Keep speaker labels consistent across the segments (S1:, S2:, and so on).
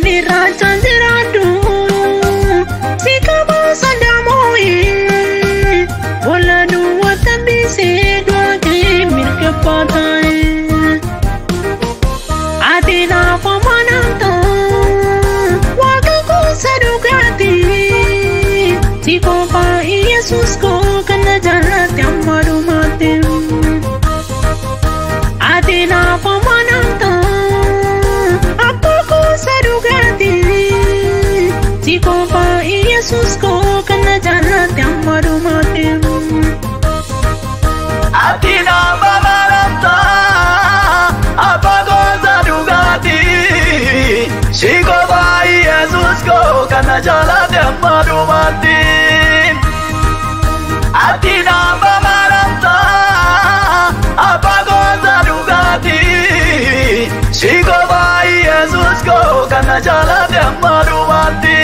S1: Bimirraachaan jiraadhu si kabaasa daamoo'ee bola duwwaa tambisee du'a kee mirga baataa'ee. Ati naaf amanamta waaqa kuusa dhugaatii si qofaa Yesuus koo kan na jaallate amma dhumaatti. Ati naaf amanamta abbaa kuusa dhugaatii si qofaa Yesuus koo kan na jaallate amma dhumaatti.
S2: Ati naaf amanamta abbaa kuusa dhugaatii si qofaa Yesuus koo kan na jaallate amma dhumaatti. Ati naaf amanamta abbaa kuusa dhugaatii si qofaa Yesuus koo kan na jaallate amma dhumaatti.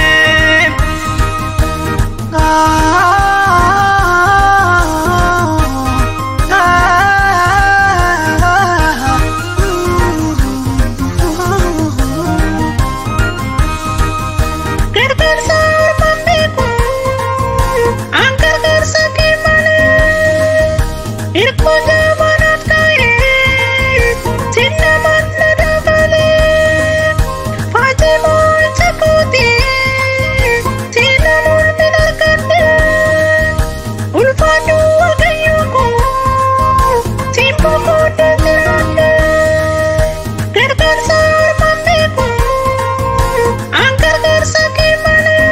S1: Gargaarsa ormaan beeku an gargaarsa kee malee hirkoo jabaanaaf ta'ee sinnamaan na dabalee faajii moo'icha kootii sinna mul'in argadhe ulfaadhu waaqayyo koo simboo kooda jiraadhe gargaarsa ormaan beeku an gargaarsa kee malee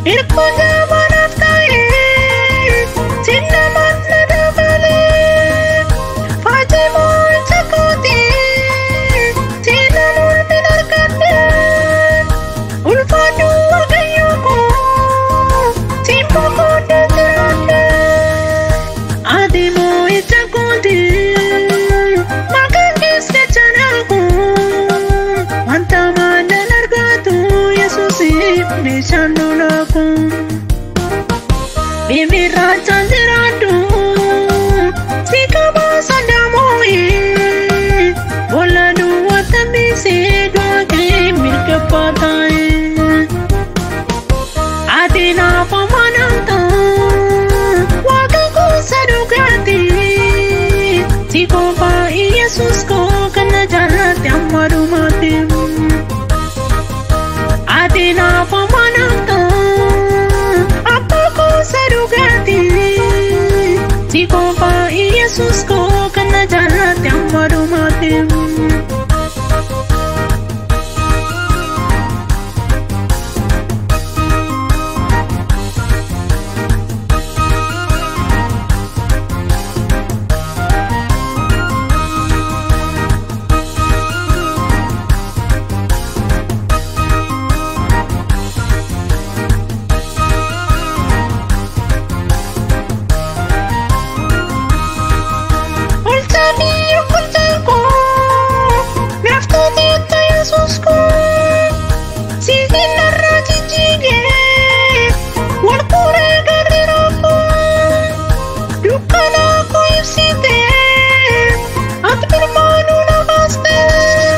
S1: hirkoo jabaanaaf ta'ee sinnamaan na dabalee faajii moo'icha kootii sinna mul'in argadhe ulfaadhu waaqayyo koo simboo kooda jiraadhe. Ati moo'icha kootii maqaan keessa chanaaku wanta maadaan argatu Yesuusiif meeshaan lolaaku. Bimirraachaan jiraadhu si kabaasa daamoo'ee bola duwwaa tambisee du'a kee mirga baataa'ee. Ati naaf amanamta waaqa kuusa dhugaatii si qofaa Yesuus koo kan na jaallate amma dhumaatti. Ati naaf amanamta abbaa kuusa dhugaatii si qofaa Yesuus koo kan na jaallate amma dhumaatti. Olchaa biyya bulchaa koo naaftoota Yesuus koo sihin narraa jijjiigee wal fuudhee garri rakkoo dukkana koo ibsitee ati birmaanuu na baastee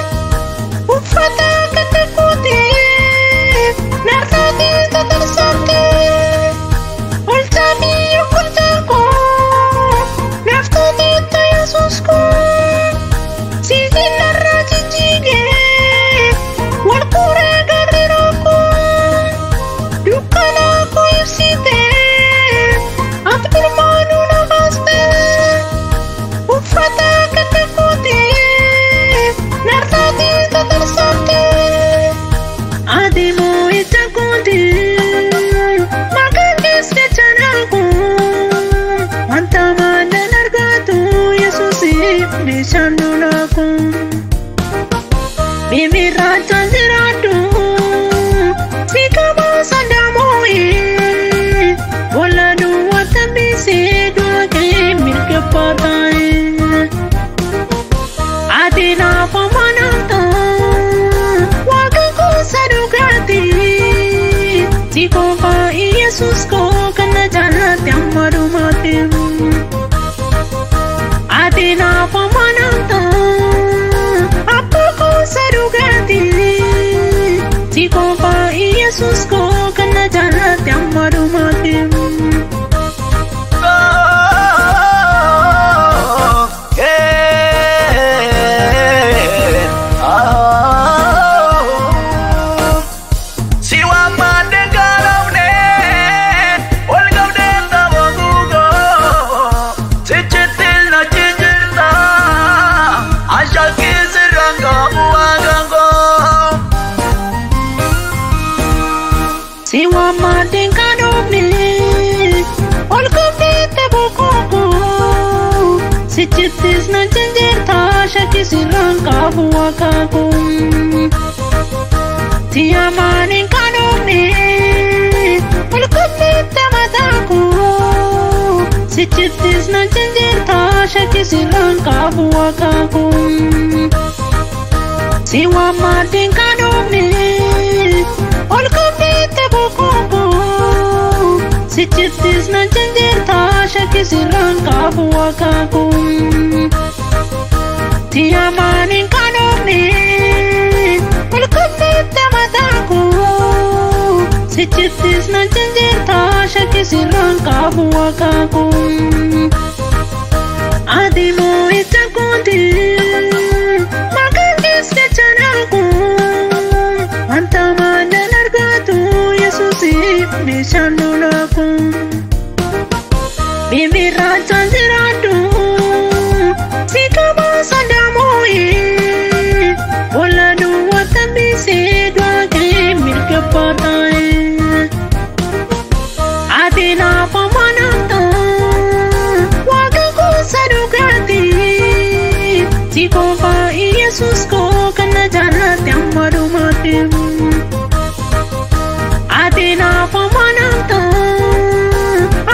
S1: uffata gadda kootee narraatii tatarsaatee olchaa biyya bulchaa koo naaftoota Yesuus koo sihin narraa jijjiigee wal fuudhee garri rakkoo dukkana koo ibsitee ati birmaanuu na baastee uffata gadda kootee narraatii tatarsaatee. Ati moo'icha kootii maqaan keessa chanaaku wanta maadaan argatu Yesuusiif meeshaan lolaaku. Bimirraachaan jiraadhu si kabaasa daamoo'ee bola duwwaa tambisee du'a kee mirga baataa'ee. Ati naaf amanamta waaqa kuusa dhugaatii si qofaa Yesuus koo kan na jaallate amma dhumaatti. Ati naaf amanamta abbaa kuusa dhugaatii. Waammateen kan dhufne ol kufeette bokkuu sichittis na jinjirta shakkisirraan qabu akaakuu. Siyaamaaniin kan dhufne ol kufeette mataakuu sichittis na jinjirta shakkisirraan qabu akaakuu. Si waammateen kan dhufne ol kufeette bokkuu sichittis na jinjirta shakkisirraan qabu akaakuu. Siyaamaaniin kan dhufne ol kufeette mataakuu sichittis na jinjirta shakkisirraan qabu akaakuu. Ati moo'icha kooti maqaan keessa chanaaku wanta maadaan argatu Yesuusiif meeshaan lolaaku. Bibirraachaan jiraadhu si qabaasa daamoo'ee bola duwwaa tambisee du'a ka'ee mirga baataa'ee. Ati lafa manamta waaqa kuusa dhugaatii si qofa Yesuus koo kan na jaallate amma dhumaatti. Ati lafa manamta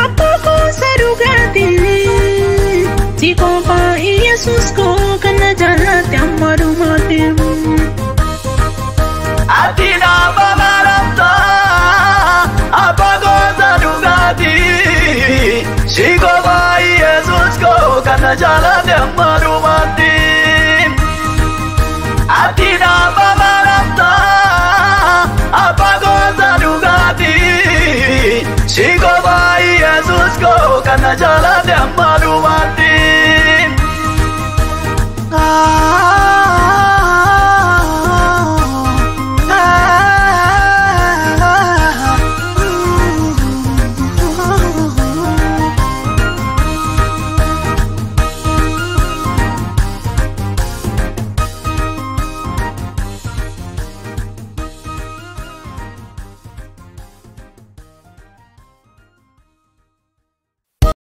S1: abbaa kuusa dhugaatii si qofa Yesuus koo kan na jaallate amma dhumaatti.
S2: Ati naaf amaramta abbaa gosa dhugaatii si qofa Yesuus koo kan na jaalate amma dhumaatti. Ati naaf amaramta abbaa gosa dhugaatii si qofa Yesuus koo kan na jaalate amma dhumaatti.